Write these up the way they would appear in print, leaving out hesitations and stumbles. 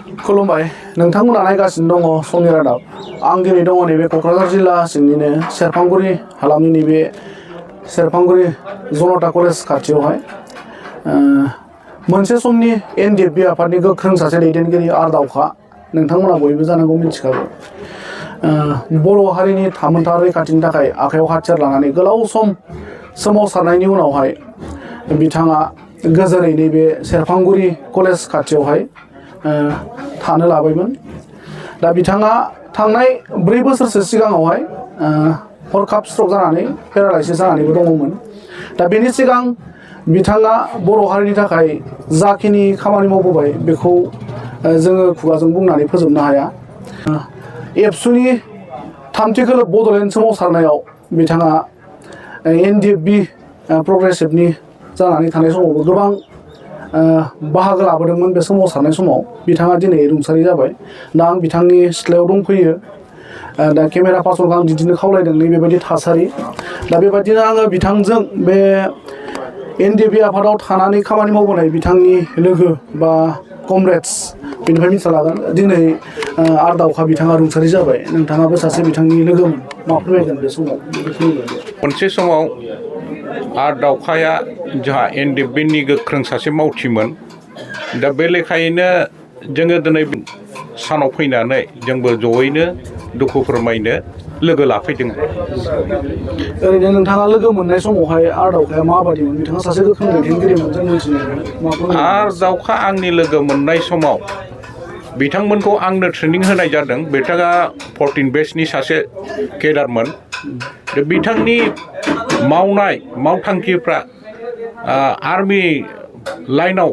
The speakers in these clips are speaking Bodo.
खुलुमबाय नोंथांमोना नायगासिनो दङ समनि रादाब आं दिनै दङ नैबे क'क्राझार जिल्ला सिंनिनो सेरफांगुरि हालामनि नैबे सेरफांगुरि जनता कलेज खाथियावहाय मोनसे समनि एनडिएफबि आफादनि गोख्रों सासे दैदेनगिरि आर दावखा नोंथांमोना बयबो जानांगौ मिथिखागौ बर' हारिनि थामोनथा रैखाथिनि थाखाय आखायाव हाथियार लानानै गोलाव सम सोमावसारनायनि उनावहाय बिथाङा गोजोनै नैबे सेरफांगुरि कलेज खाथियावहाय थानो लाबायमोन दा बिथाङा थांनाय 4 बोसोरसो सिगाङावहाय हरखाब स्ट्रक जानानै पेरालाइसिस जानानैबो दङमोन दा बेनि सिगां बिथाङा बर' हारिनि थाखाय जाखिनि खामानि मावबोबाय बेखौ जोङो खुगाजों बुंनानै फोजोबनो हाया एबसुनि थामथि खोलोब बड'लेण्ड सोमावसारनायाव बिथाङा एनडिएफबि प्रग्रेसिभनि जानानै थानाय समावबो गोबां बाहागो लाबोदोंमोन बे सोमावसारनाय समाव बिथाङा दिनै रुंसारि जाबाय दा आं बिथांनि सिथ्लायाव दंफैयो दा केमेरा पार्सनखौ आं दिन्थिनो खावलायदों बेबायदि थासारि दा बेबायदिनो आङो बिथांजों बे एनडिएफबि आफादाव थानानै खामानि मावबोनाय बिथांनि लोगो बा कमरेड्स बेनिफ्राय मिथिना लागोन दिनै आर दावखा बिथाङा रुंसारि जाबाय नोंथाङाबो सासे बिथांनि लोगोमोन मा फोरमायगोन बे समाव मोनसे समाव आर दावखाया जोंहा एनडिएफबिनि गोख्रों सासे मावथिमोन दा बे लेखायैनो जोङो दिनै सानाव फैनानै जोंबो जयैनो दुखु फोरमायनो लोगो लाफैदों ओरैनो नोंथाङा लोगो मोननाय समावहाय आर दावखाया माबादिमोन बिथाङा सासे गोख्रों दैदेनगिरिमोन जों मिथिनो आर दावखा आंनि लोगो मोननाय समाव बिथांमोनखौ आंनो ट्रेनिं होनाय जादों बिथाङा 14 बेचनि सासे केडारमोन बिथांनि मावनाय मावथांखिफ्रा आर्मि लाइनाव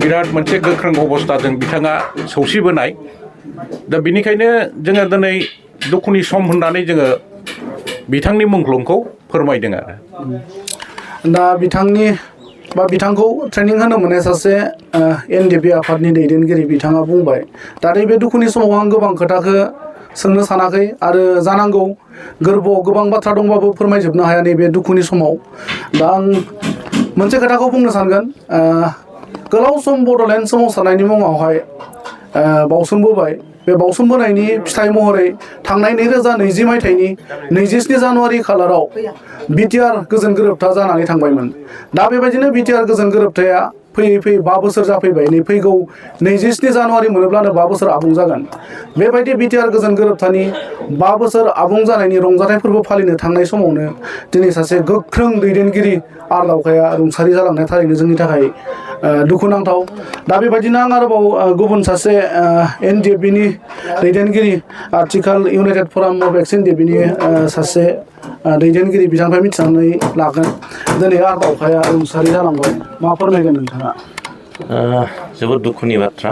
बिराद मोनसे गोख्रों अबस्थाजों बिथाङा सौसिबोनाय दा बिनिखायनो जोङो दिनै दुखुनि सम होननानै जोङो बिथांनि मुंख्लंखौ फोरमायदों आरो दा बिथांखौ ट्रेनिं होनो मोननाय सासे एनडिएफबि आफादनि दैदेनगिरि बिथाङा बुंबाय दा नैबे दुखुनि समाव आं गोबां खोथाखौ सोंनो सानाखै आरो जानांगौ गोरबोआव गोबां बाथ्रा दंबाबो फोरमायजोबनो हाया नैबे दुखुनि समाव दा आं मोनसे खोथाखौ बुंनो सानगोन गोलाव सम बड'लेण्ड सोमावसारनायनि मुङावहाय बावसोमबोबाय बे बावसोमबोनायनि फिथाइ महरै थांनाय 2020 मायथाइनि 27 जानुवारि खालाराव बिटिआर गोजोन गोरोबथा जानानै थांबायमोन दा बेबायदिनो बिटिआर गोजोन गोरोबथाया फैयै फैयै 5 बोसोर जाफैबाय नै फैगौ 27 जानुवारि मोनोब्लानो 5 बोसोर आबुं जागोन बेबायदि बिटिआर गोजोन गोरोबथानि 5 बोसोर आबुं जानायनि रंजाथाइ फोरबो फालिनो थांनाय समावनो दिनै सासे गोख्रों दैदेनगिरि आर दावखाया रुंसारि जालांनाया थारैनो जोंनि थाखाय दुखुनांथाव दा बेबायदिनो आं आरोबाव गुबुन सासे एनडिएफबिनि दैदेनगिरि आथिखाल इउनाइटेड फराम अफ एक्स एनडिएफबिनि सासे दैदेनगिरि बिथांनिफ्राय मिथिनानै लागोन दिनै आर दावखाया रुंसारि जालांबाय मा फोरमायगोन नोंथाङा जोबोद दुखुनि बाथ्रा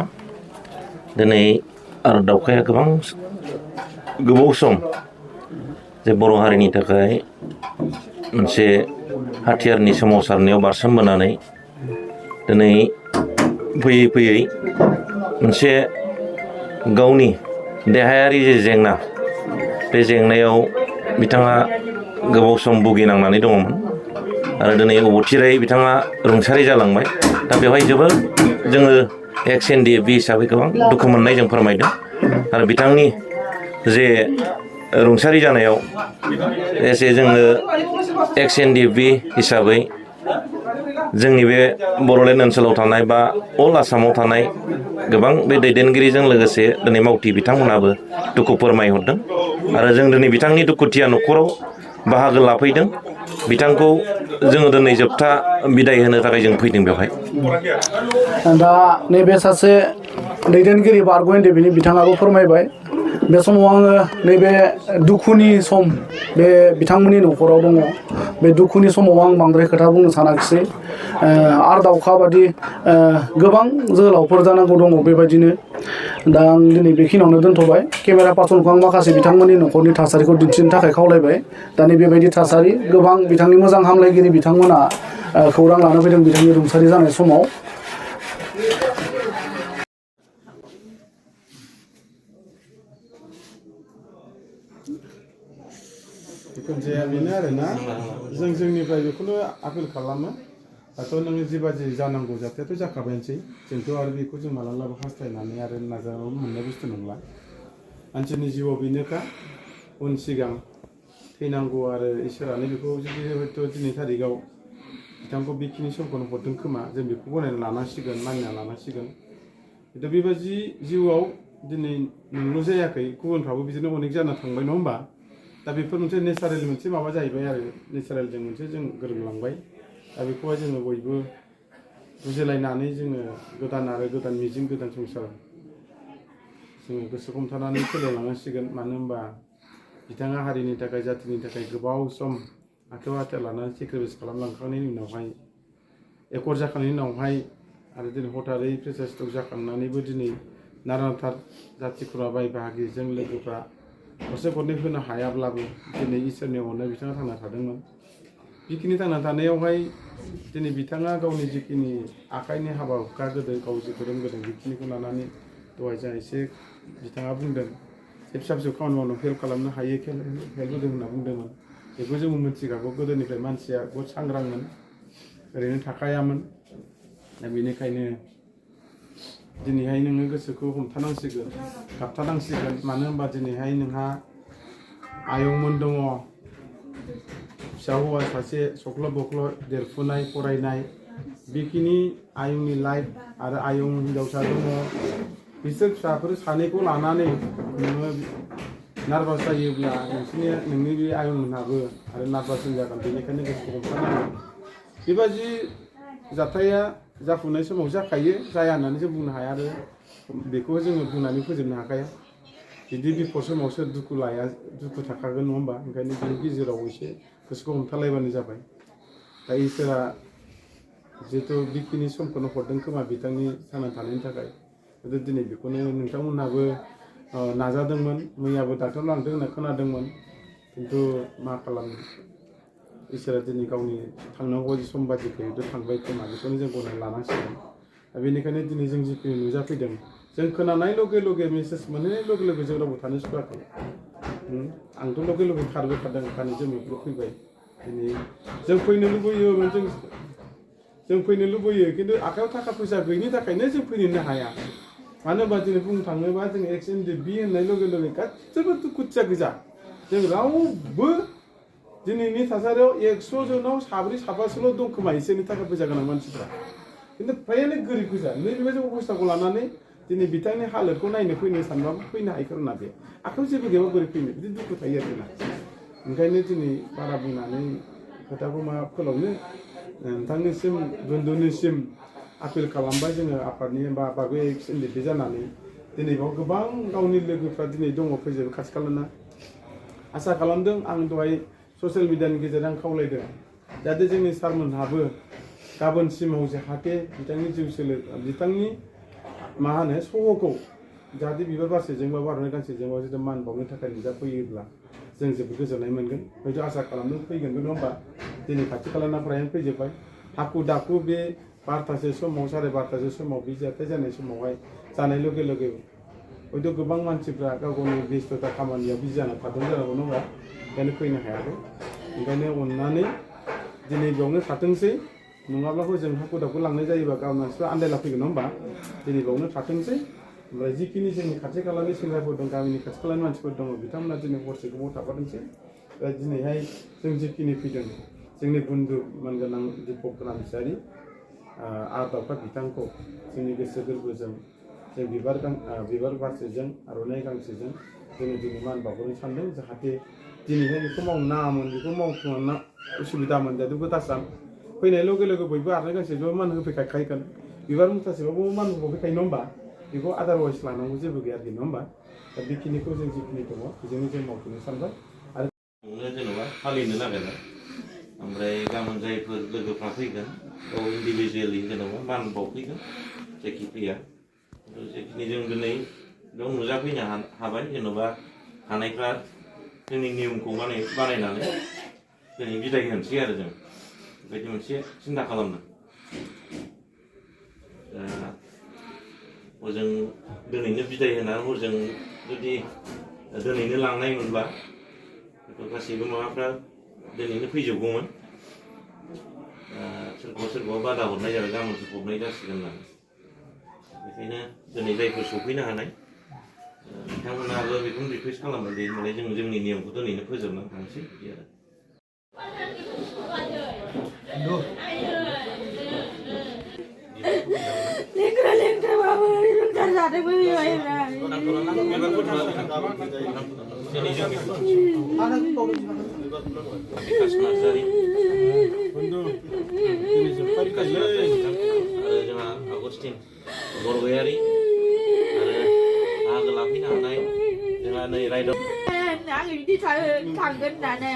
दिनै आर दावखाया गोबां गोबाव सम जे बर' हारिनि थाखाय मोनसे हाथियारनि सोमावसारनायाव बारसोमबोनानै दिनै फैयै फैयै मोनसे गावनि देहायारि जे जेंना बे जेंनायाव बिथाङा गोबाव सम भुगिनांनानै दङमोन आरो दिनै अबथिरायै बिथाङा रुंसारि जालांबाय दा बेवहाय जोबोद जोङो एक्स एनडिएफबि हिसाबै गोबां दुखु मोननाय जों फोरमायदों आरो बिथांनि जे रुंसारि जानायाव एसे जोङो एक्स एनडिएफबि हिसाबै जोंनि बे बड'लेण्ड ओनसोलाव थानाय बा अल आसामाव थानाय गोबां बे दैदेनगिरिजों लोगोसे दिनै मावथि बिथांमोनाबो दुखु फोरमायहरदों आरो जों दिनै बिथांनि दुखुथिया न'खराव बाहागो लाफैदों बिथांखौ जोङो दिनै जोबथा बिदाय होनो थाखाय जों फैदों बेवहाय दा नैबे सासे दैदेनगिरि बारग' एनडिएफबिनि बिथाङाबो फोरमायबाय बे समाव आङो नैबे दुखुनि सम बे बिथांमोननि न'खराव दङ बे दुखुनि समाव आं बांद्राय खोथा बुंनो सानाखिसै आर दावखा बादि गोबां जोहोलावफोर जानांगौ दङ बेबायदिनो दा आं दिनै बेखिनियावनो दोनथ'बाय केमेरा पार्सनखौ आं माखासे बिथांमोननि न'खरनि थासारिखौ दिन्थिनो थाखाय खावलायबाय दानि बेबायदि थासारि गोबां बिथांनि मोजां हामलायगिरि बिथांमोना खौरां लानो फैदों बिथांनि रुंसारि जानाय समाव जिखुनु जाया बेनो आरोना जोंनिफ्राय बेखौनो आपिल खालामो दाथ' नोङो जिबादि जानांगौ जाथायाथ' जाखाबायानोसै जोंथ' आरो बेखौ जों मालाबाबो हास्थायनानै आरो नाजानानै मोननाय बुस्थु नंला मानसिनि जिउआव बेनोखा उन सिगां थैनांगौ आरो इसोरानो बेखौ जुदि हयथ' दिनै थारिखआव बिथांखौ बेखिनि समखौनो हरदों खोमा जों बेखौ गनायना लानांसिगोन मानिना लानांसिगोन दा बेबायदि जिउआव दिनै नोंल' जायाखै गुबुनफ्राबो बिदिनो अनेक जाना थांबाय नङा होमबा दा बेफोर मोनसे नेचारेल मोनसे माबा जाहैबाय आरो नेचारेलजों मोनसे जों गोरोबलांबाय दा बेखौहाय जोङो बयबो बुजिलायनानै जोङो गोदान आरो गोदान मिजिं गोदान संसार जोङो गोसो हमथानानै सोलिलांनांसिगोन मानो होनबा बिथाङा हारिनि थाखाय जातिनि थाखाय गोबाव सम आखायाव हाथियार लानानै सेक्रिफाइस खालामलांखांनायनि उनावहाय एकर जाखांनायनि उनावहाय आरो दिनै हथारै प्रेसार स्ट्रक जाखांनानैबो दिनै नारानाथा जाथि खुरमा बाय बाहागिजों लोगोफ्रा गरसे गरनै होनो हायाब्लाबो दिनै इसोरनि अननायाव बिथाङा थांना थादोंमोन बेखिनि थांना थानायावहाय दिनै बिथाङा गावनि जिखिनि आखाइनि हाबा हुखा गोदो गाव जिखौ रोंबोदों बेखिनिखौ लानानै दहाय जा एसे बिथाङा बुंदों जे फिसा फिसौ खामानि मावनो हेल्प खालामनो हायो हेल्प होदों होनना बुंदोंमोन बेखौ जों मिथिखागौ गोदोनिफ्राय मानसिया बहुद सांग्रांमोन ओरैनो थाखायामोन दा बेनिखायनो दिनैहाय नोङो गोसोखौ हमथानांसिगोन गाबथानांसिगोन मानो होनबा दिनैहाय नोंहा आयंमोन दङ फिसा हौवा सासे सख्ल' बख्ल' देरफुनाय फरायनाय बेखिनि आयंनि लाइफ आरो आयं हिन्जावसा दङ बिसोर फिसाफोर सानैखौ लानानै नोङो नार्भास जायोब्ला नोंनि बे आयंमोनहाबो आरो नार्भास जागोन बेनिखायनो गोसोखौ हमथानांगोन बेबादि जाथाया जाफुनाय समाव जाखायो जाया होननानै जों बुंनो हाया आरो बेखौ जोङो बुंनानै फोजोबनो हाखाया बिदि बिफद समाव सोर दुखु लाया दुखु थाखागोन नङा होमबा ओंखायनो बिनि गेजेराव एसे गोसोखौ हमथालायबानो जाबाय दा इसोरा जिहेथु बेखिनि समखौनो हरदों खोमा बिथांनि थांना थानायनि थाखाय दिनै बेखौनो नोंथांमोनहाबो नाजादोंमोन मैयाबो डाक्टार लांदों होनना खोनादोंमोन खिन्थु मा खालामनो इसोरा दिनै गावनि थांनांगौ सम बादिखौ थांबाय खोमा बेखौनो जों गनायना लानांसिगोन दा बेनिखायनो दिनै जों जिखिनि नुजाफैदों जों खोनानाय लगे लगे मेसेज मोनहैनाय लगे लगे जों रावबो थानो सुखुवाखै आंथ' लगे लगे खारबोखादों गानै जोमैबो फैबाय दिनै जों फैनो लुबैयोमोन जों फैनो लुबैयो खिन्थु आखायाव थाखा फैसा गैयिनि थाखायनो जों फैनोनो हाया मानो होनबा दिनै बुंनो थाङोबा जों एक्सिडेन्ट बि होननाय लगे लगे गासिबो दुखुथिया गोजा जों रावबो दिनैनि थासारियाव 100 जनाव साब्रै साबासोल' दं खोमा एसेनि थाखा फैसा गोनां मानसिफ्रा खिन्थु फ्रायानो गोरिब गोजा नैबेबायदि अबस्थाखौ लानानै दिनै बिथांनि हालोदखौ नायनो फैनो सानबाबो फैनो हायो खार'ना बे आखायाव जेबो गैयाबा बोरै फैनो बिदि दुखु थायो आरोना ओंखायनो दिनै बारा बुंनानै खोथाखौ मा फोलावनो नोंथांनिसिम बन्धुनिसिम आपिल खालामबाय जोङो आफादनि बा बागै एक्सिडेन्ट जानानै दिनै बेयाव गोबां गावनि लोगोफ्रा दिनै दङ फैजोबो खाथि खालाना आसा खालामदों आं दहाय ससियेल मिडियानि गेजेरजों आं खावलायदों जाहाथे जोंनि सारमोनहाबो गाबोनसिमाव जाहाथे बिथांनि जिउ सोलो बिथांनि मा होनो सहखौ जाहाथे बिबार बारसेजोंबाबो आर'नाइ गांसेजोंबाबो जुदि मान बावनो थाखाय नुजाफैयोब्ला जों जोबोद गोजोननाय मोनगोन हयथ' आसा खालामदों फैगोन नङा होमबा दिनै खाथि खालाना फ्रायानो फैजोब्बाय हाखु दाखु बे 12तासो समाव 12:30 समाव बे जाथाय जानाय समावहाय जानाय लगे लगे हयथ' गोबां मानसिफ्रा गाव गावनि बेस्थ'ता खामानियाव बिजि जाना थादों जानांगौ नङा ओंखायनो फैनो हायाखै ओंखायनो अननानै दिनै बेयावनो थाथोंसै नङाब्लाबो जों हाखु दाखु लांनाय जायोबा गाव मानसिफ्रा आन्दायला फैगोन नङा होमबा दिनै बेयावनो थाथोंसै ओमफ्राय जिखिनि जोंनि खाथि खालानि सेंग्राफोर दं गामिनि खाथि खालानि मानसिफोर दङ बिथांमोना दिनै हरसे गोबाव थाफादोंसै दा दिनैहाय जों जिखिनि फैदों जोंनि बन्धु मानगोनां दिपक रामसियारि आर दावखा बिथांखौ जोंनि गोसो गोरबोजों जों बिबार बारसेजों आर'नाइ गांसेजों जोङो दिनै मान बावहरनो सानदों जाहाथे दिनैहाय बेखौ मावनो नाङामोन बेखौ मावफुंनो उसुबिदामोन जाहाथे दासान फैनाय लगे लगे बयबो आर'नाइ गांसेबाबो मान होफैखागोन बिबार मुथासेबाबो मान होफैखायो नङा होमबा बेखौ आदारवाइस लानांगौ जेबो गैया आरोखि नङा होमबा दा बेखिनिखौ जों जिखिनि दङ बेजोंनो जों मावफुंनो सानबाय आरो जेनेबा फालिनो नागिरनाय ओमफ्राय गाबोन जायफोर लोगोफ्रा फैगोन गाव इन्डिभिजुवेलि जेनेबा मान बावफैगोन जायखि फैया जेखिनि जों दिनै बेयाव नुजाफैनो हाबाय जेन'बा हानायफ्रा जोंनि नियमखौ बानायनानै दिनै बिदाय होनोसै आरो जों बेबायदि मोनसे सिन्था खालामदों हजों दिनैनो बिदाय होनानै हजों जुदि दिनैनो लांनाय मोनबा गासैबो माबाफ्रा दिनैनो फैजोबगौमोन सोरखौबा बादा हरनाय जाबाय गाबोनसो फबनाय जासिगोन होननानै बेखायनो दिनै जायफोर सफैनो हानाय बिथांमोनाबो बेखौनो रिकुवेस्ट खालामबाय जे माने जों जोंनि नियमखौ दिनैनो फोजोबनानै थांसै बिदि आरो बिकास नार्जारि आरो जोंहा आगस्टिन बरगयारि आरो बाहागो लाफैनो हानाय जोंहा नै रायदक आं बिदि थांगोन होननानै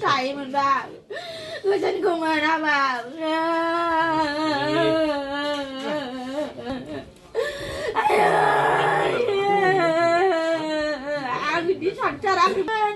थायोमोनबा गोजोनगौमोन हाबा आं बिदि सानथाराखैमोन